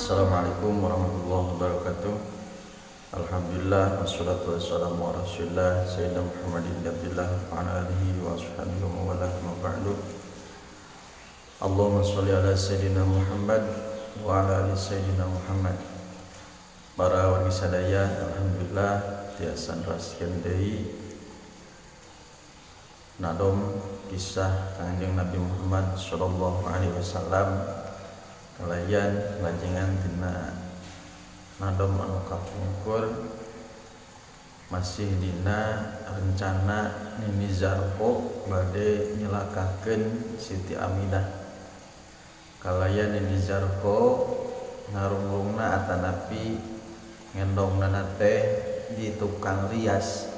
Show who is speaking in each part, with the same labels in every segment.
Speaker 1: Assalamualaikum warahmatullahi wabarakatuh. Alhamdulillah wassalatu wassalamu ala Rasulillah Sayyidina Muhammadin Abdillah wa ala alihi wa ashabihi wa man walah, ma ba'du. Allahumma sholli ala Sayyidina Muhammad wa ala ali Sayyidina Muhammad. Para wargi sadaya, alhamdulillah tiasa neraskeun deui nadom kisah Kangjeng Nabi Muhammad sallallahu alaihi wasallam kalayan lajengan tina nadom anu kapungkur, masih dina rencana Nini Zarko bade nyelakakeun Siti Aminah, kalayan Nini Zarko ngarungrungna atanapi ngendongna teh di tukang rias,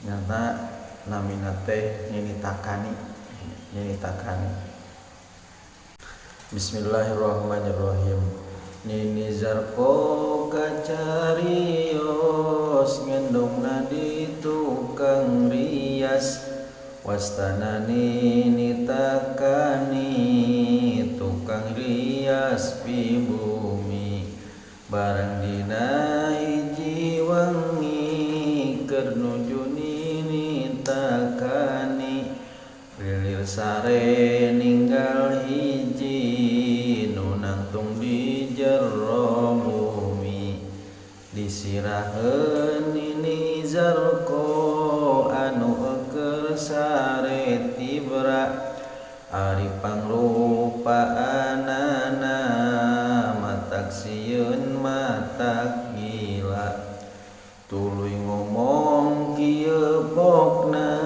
Speaker 1: nyata namina teh Nini Takani, Nini Takani. Bismillahirrahmanirrahim. Nini Zarko kacarios ngendongna di tukang rias, wastana Nini Takani, tukang rias pribumi. Barang dina hiji wengi keur nuju Nini Takani, lilir sare ninggal hiji nu nangtung di jero bumi. Disiraheun Nini Zarko anu eukeun sare tibra, ari pangrupaanana matak sieun, matak gila. Tuluy ngomong kieu pokna,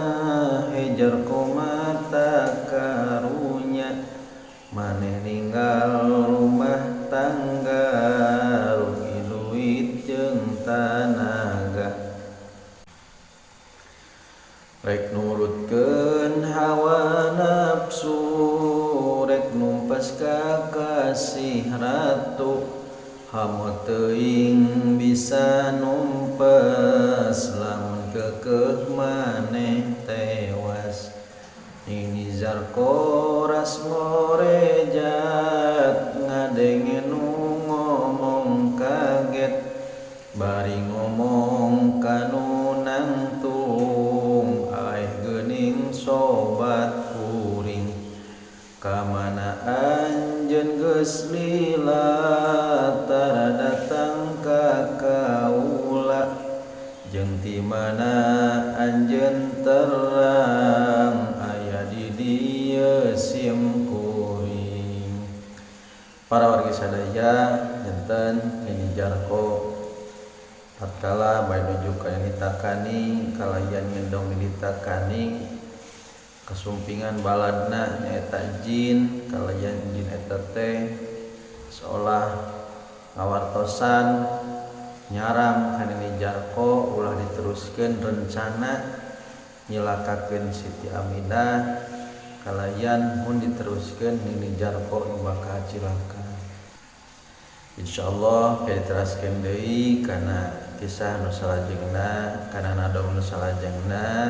Speaker 1: "Hejar mata karunya, maneh ninggal rumah tangga, rugi duit jeung tanaga. Rek nurutkeun hawa nafsu, rek numpes ka kasih ratu, hamo teuing bisa numpes lamun keukeuh maneh tewas." Nini Zarko ras ngorejat ngadenge nu ngomong, kaget bari ngomong kanu nangtung, "Aeh, geuning sobat kuring, ka mana anjeun geus lila tara datang ka kaula? Jeung ti mana anjeun terang aya di dieu sim kuring?" Para wargi sadaya, janten Nini Jarko tatkala bade nuju ka Nini Takani kalayan ngendong Nini Takani, kasumpingan baladna nyaeta jin, kalayan jin eta teh seolah ngawartosan, nyaram ka Nini Jarko ulah diteruskeun rencana nyilakakeun Siti Aminah, kalayan mun diteruskeun Nini Jarko nu bakal cilaka. Insyaallah kayak diteraskeun deui kana kisah nu salajengna, kana nadom nu salajengna.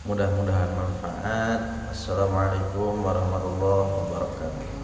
Speaker 1: Mudah-mudahan manfaat. Assalamualaikum warahmatullahi wabarakatuh.